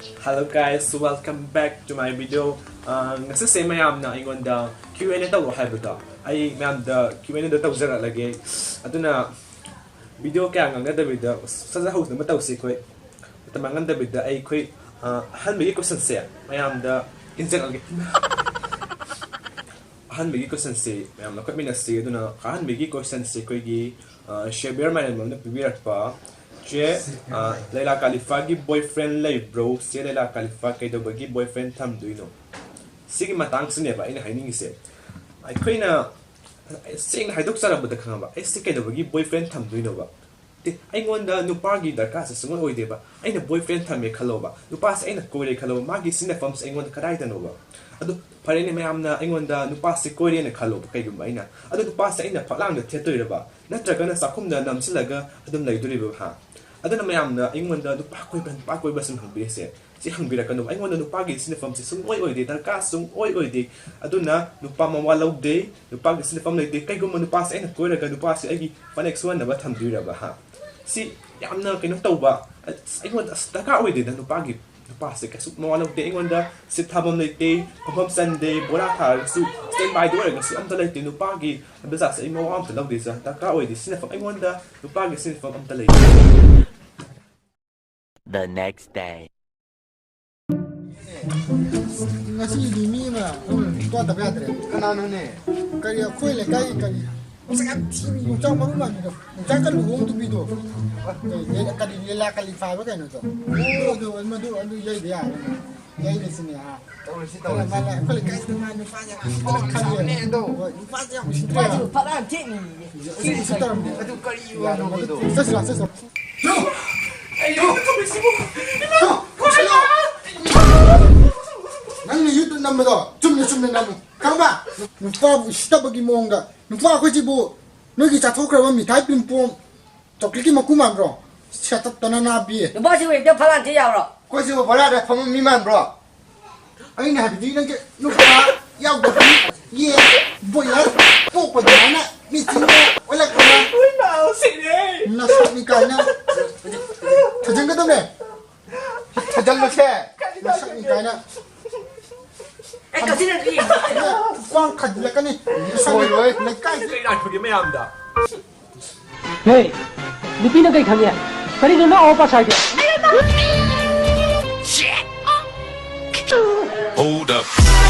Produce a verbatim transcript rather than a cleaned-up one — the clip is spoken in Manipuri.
Hello guys, welcome back to my video. ꯑꯥ, ꯉꯁꯤꯁꯦ ꯃꯌꯥꯝꯅ ꯑꯩꯉꯣꯟꯗ Q and A ꯇꯧꯔꯣ ꯍꯥꯏꯕꯗꯣ, ꯑꯩ ꯃꯌꯥꯝꯗ Q and A ꯗꯣ ꯇꯧꯖꯔꯛꯂꯒꯦ꯫ ꯑꯗꯨꯅ video ꯀꯌꯥ ꯉꯥꯡꯅꯗꯕꯤꯗ ꯁꯠ ꯁꯠ ꯍꯧꯅꯕ ꯇꯧꯁꯤ ꯑꯩꯈꯣꯏ꯫ ꯃꯇꯝ ꯃꯥꯡꯍꯟꯗꯕꯤꯗ ꯑꯩꯈꯣꯏ, ꯑꯥ, ꯑꯍꯥꯟꯕꯒꯤ question ꯁꯦ ꯃꯌꯥꯝꯗ ꯏꯟꯖꯔꯛꯑꯒꯦ꯫ ꯑꯍꯥꯟꯕꯒꯤ question ꯁꯦ ꯃꯌꯥꯝ ꯂꯧꯈꯠꯃꯤꯟꯅꯁꯤ꯫ ꯑꯗꯨꯅ ꯑꯍꯥꯟꯕꯒꯤ question ꯁꯦ ꯑꯩꯈꯣꯏꯒꯤ, ꯑ, ꯁꯦꯕꯤꯌꯔ ꯃꯥꯏꯔꯦꯝꯕꯝꯅ ꯄꯤꯕꯤꯔꯛꯄ꯫ ꯆꯦ, ꯑ, ꯂꯩꯂꯥ ꯀꯥꯂꯤꯐꯥꯒꯤ boyfriend ꯂꯩꯕ꯭ꯔꯣ? ꯆꯦ ꯂꯩꯂꯥ ꯀꯥꯂꯤꯐꯥ ꯀꯩꯗꯧꯕꯒꯤ boyfriend ꯊꯝꯗꯣꯏꯅꯣ? ꯁꯤꯒꯤ ꯃꯇꯥꯡꯁꯤꯅꯦꯕ ꯑꯩꯅ ꯍꯥꯏꯅꯤꯡꯉꯤꯁꯦ꯫ ꯑꯩꯈꯣꯏꯅ ꯁꯦꯡꯅ ꯍꯥꯏꯗꯣꯛꯆꯔꯕꯗ, ꯈꯪꯉꯕ, ꯑꯩꯁꯦ ꯀꯩꯗꯧꯕꯒꯤ boyfriend ꯊꯝꯗꯣꯏꯅꯣꯕ? ꯇꯦ, ꯑꯩꯉꯣꯟꯗ ꯅꯨꯄꯥꯒꯤ ꯗꯔꯀꯥꯔꯁꯦ ꯁꯨꯡꯑꯣꯏ ꯑꯣꯏꯗꯦꯕ꯫ ꯑꯩꯅ boyfriend ꯊꯝꯃꯦ ꯈꯜꯂꯣꯕ, ꯅꯨꯄꯥꯁꯦ ꯑꯩꯅ ꯀꯣꯏꯔꯦ ꯈꯜꯂꯣꯕ, ꯃꯥꯒꯤ ꯁꯤꯖꯤꯟꯅꯐꯝꯁꯦ ꯑꯩꯉꯣꯟꯗ ꯀꯗꯥꯏꯗꯅꯣꯕ? ꯑꯗꯨ ꯐꯔꯦꯅꯦ, ꯃꯌꯥꯝꯅ ꯑꯩꯉꯣꯟꯗ ꯅꯨꯄꯥꯁꯦ ꯀꯣꯏꯔꯦꯅ ꯈꯜꯂꯣꯕ, ꯀꯩꯒꯨꯝꯕ ꯑꯩꯅ, ꯑꯗꯨ ꯅꯨꯄꯥꯁꯦ ꯑꯩꯅ ꯐꯛꯂꯥꯡꯗ ꯊꯦꯠꯇꯣꯏꯔꯕ, ꯅꯠꯇ꯭ꯔꯒꯅ ꯆꯥꯛꯈꯨꯝꯗ ꯅꯝꯁꯤꯜꯂꯒ ꯑꯗꯨꯝ ꯂꯩꯗꯣꯔꯤꯕ, ꯍꯥ? ꯑꯗꯨꯅ ꯃꯌꯥꯝꯅ ꯑꯩꯉꯣꯟꯗ ꯅꯨꯄꯥ ꯀꯣꯏꯕ, ꯅꯨꯄꯥ ꯀꯣꯏꯕ ꯁꯨꯝ ꯍꯪꯕꯤꯔꯤꯁꯦ, ꯁꯤ ꯍꯪꯕꯤꯔꯛꯀꯅꯨꯕ꯫ ꯑꯩꯉꯣꯟꯗ ꯅꯨꯄꯥꯒꯤ ꯁꯤꯖꯤꯟꯅꯐꯝꯁꯦ ꯁꯨꯡꯑꯣꯏ ꯑꯣꯏꯗꯦ, ꯗꯔꯀꯥꯔ ꯁꯨꯡꯑꯣꯏ ꯑꯣꯏꯗꯦ꯫ ꯑꯗꯨꯅ ꯅꯨꯄꯥ ꯃꯋꯥ ꯂꯧꯗꯦ, ꯅꯨꯄꯥꯒꯤ ꯁꯤꯖꯤꯟꯅꯐꯝ ꯂꯩꯇꯦ꯫ ꯀꯩꯒꯨꯝꯕ ꯅꯨꯄꯥꯁꯦ ꯑꯩꯅ ꯀꯣꯏꯔꯒ ꯅꯨꯄꯥꯁꯦ ꯑꯩꯒꯤ ꯐꯅꯦꯛ ꯁꯨꯍꯟꯅꯕ ꯊꯝꯗꯣꯏꯔꯕ, ꯍꯥ? ꯁꯤ ꯌꯥꯝꯅ ꯀꯩꯅꯣ ꯇꯧꯕ, ꯑꯁ, ꯑꯩꯉꯣꯟꯗ ꯑꯁ ꯗꯔꯀꯥꯔ ꯑꯣꯏꯗꯦꯗ ꯅꯨꯄꯥꯒꯤ, ꯅꯨꯄꯥꯁꯦ ꯀꯩꯁꯨ ꯃꯋꯥ ꯂꯧꯗꯦ꯫ ꯑꯩꯉꯣꯟꯗ ꯁꯤꯠ ꯊꯥꯐꯝ ꯂꯩꯇꯦ, ꯐꯝꯐꯝ ꯆꯟꯗꯦ, ꯕꯣꯔꯥ ꯊꯥꯔꯒꯁꯨ stand by ꯗ ꯑꯣꯏꯔꯒꯁꯨ ꯑꯝꯇ ꯂꯩꯇꯦ꯫ ꯅꯨꯄꯥꯒꯤ ꯍꯥꯏꯕ ꯖꯥꯠꯁꯦ ꯑꯩ ꯃꯋꯥ ꯑꯝꯇ ꯂꯧꯗꯦ, ꯁꯥꯔ꯫ ꯗꯔꯀꯥꯔ ꯑꯣꯏꯗꯦ ꯁꯤꯖꯤꯟꯅꯐꯝ, ꯑꯩꯉꯣꯟꯗ ꯅꯨꯄꯥꯒꯤ ꯁꯤꯖꯤꯟꯅꯐꯝ ꯑꯝꯇ ꯂꯩꯇꯦ꯫ The next day. ꯉꯁꯤꯗꯤ ꯃꯤ ꯑꯃ ꯇꯣꯠꯇꯕ ꯌꯥꯗ꯭ꯔꯦ꯫ ꯀꯅꯥꯅꯣꯅꯦ? ꯀꯔꯤ, ꯑꯩꯈꯣꯏ ꯂꯩꯀꯥꯏꯒꯤ ꯀꯔꯤ ꯃꯁꯛ ꯌꯥꯝ ꯊꯤꯕꯤ ꯌꯣꯡꯆꯥꯛ ꯃꯔꯨ ꯃꯥꯟꯕꯤꯗꯣ? ꯌꯣꯡꯆꯥꯛꯀ ꯂꯨꯍꯣꯡꯗꯨꯕꯤꯗꯣ? ꯀꯔꯤ, ꯀꯔꯤ ꯂꯤꯂꯥ ꯀꯂꯤꯐꯥ ꯍꯥꯏꯕ ꯀꯩꯅꯣꯗꯣ? ꯑꯗꯨ, ꯑꯗꯨ, ꯃꯗꯨ, ꯑꯗꯨ ꯌꯩꯕ ꯌꯥꯔꯦ꯫ ꯌꯩꯔꯁꯤꯅꯦ, ꯍꯥ꯫ ꯇꯧꯔꯁꯤ, ꯇꯧꯔꯁꯤ꯫ ꯃꯥꯅ, ꯃꯥꯅ ꯑꯩꯈꯣꯏ ꯂꯩꯀꯥꯏꯁꯤꯗ ꯃꯥ ꯅꯨꯄꯥꯁꯦ ꯌꯥꯝ ꯎꯁꯤꯠꯇꯅ ꯈꯜꯂꯦ꯫ ꯐꯖꯕꯅꯦ ꯑꯗꯣ꯫ ꯍꯣꯏ, ꯅꯨꯄꯥꯁꯦ ꯌꯥꯝ ꯎꯁꯤꯠꯇ꯭ꯔꯦ꯫ ꯅꯨꯄꯥꯁꯤꯕꯨ ꯐꯠꯂꯥ ꯌꯥꯝ ꯊꯦꯡꯅꯤꯡꯉꯤ꯫ ꯎꯁꯤꯠ-, ꯎꯁꯤꯠꯇꯔꯝꯅꯦ꯫ ꯑꯗꯨ ꯀꯔꯤ ꯋꯥꯅꯣ ꯑꯗꯣ? ꯆꯠꯁꯤ ꯂꯥꯎ, ꯆꯠꯁꯤ ꯂꯥꯎ꯫ ꯀꯩꯅꯣ ꯇꯧꯔꯤꯁꯤꯕꯨ? ꯏꯃꯥ! ꯀꯣꯛꯁꯤꯜꯂꯣ! ꯅꯪꯅ YouTube ꯅꯝꯕꯗꯣ ꯆꯨꯝꯅ ꯆꯨꯝꯅ ꯅꯝꯃꯨ, ꯈꯪꯕ? ꯅꯨꯄꯥꯕꯨ ꯎꯁꯤꯠꯇꯕꯒꯤ ꯃꯑꯣꯡꯗ, ꯅꯨꯄꯥ ꯑꯩꯈꯣꯏꯁꯤꯕꯨ ꯅꯣꯏꯒꯤ ꯆꯥꯊꯣꯛꯈ꯭ꯔꯕ ꯃꯤꯊꯥꯏ ꯄꯤꯝꯄꯣꯝ ꯆꯣꯀ꯭ꯂꯦꯠꯀꯤ ꯃꯀꯨ ꯃꯥꯟꯕ꯭ꯔꯣ? ꯁꯦꯠꯇꯠꯇꯅ ꯅꯥꯕꯤ꯫ ꯅꯨꯄꯥꯁꯤꯕꯨ ꯍꯦꯛꯇ ꯐꯠꯂꯥ ꯊꯦꯡ ꯌꯥꯕ꯭ꯔꯣ? ꯑꯩꯈꯣꯏꯁꯤꯕꯨ ꯕꯣꯔꯥꯗ ꯐꯝꯕ ꯃꯤ ꯃꯥꯟꯕ꯭ꯔꯣ? ꯑꯩꯅ ꯍꯥꯏꯕꯗꯤ ꯅꯪꯁꯦ ꯅꯨꯄꯥ ꯌꯥꯎꯗꯕꯤ ꯌꯦꯟ ꯕꯣꯏꯂꯔ ꯄꯣꯛꯄ ꯑꯗꯨꯃꯥꯏꯅ ꯃꯤ ꯊꯤꯅ ꯑꯣꯜꯂꯛꯄꯅ ꯅꯁꯛꯅꯤ ꯀꯥꯏꯅ ꯊꯥꯖꯤꯟꯒꯗꯕꯅꯦ꯫ ꯊꯥꯖꯤꯜꯂꯁꯦ꯫ ꯃꯁꯛꯅꯤ ꯀꯥꯏꯅ꯫ ꯑꯩ ꯀꯛꯆꯤꯡꯗꯗꯤ ꯈ꯭ꯋꯥꯡ ꯊꯥꯖꯤꯜꯂꯛꯀꯅꯤ꯫ ꯁꯣꯏꯔꯣꯏ꯫ ꯂꯩꯀꯥꯏꯁꯤ ꯀꯩ ꯂꯥꯛꯄꯒꯦ ꯃꯌꯥꯝꯗ꯫ ꯍꯦ, ꯅꯨꯄꯤꯅ ꯀꯩ ꯈꯪꯉꯦ? ꯀꯔꯤꯅꯣ ꯅꯪ ꯑꯋꯥ ꯄꯥꯁꯥꯏꯗꯤ? Hold up.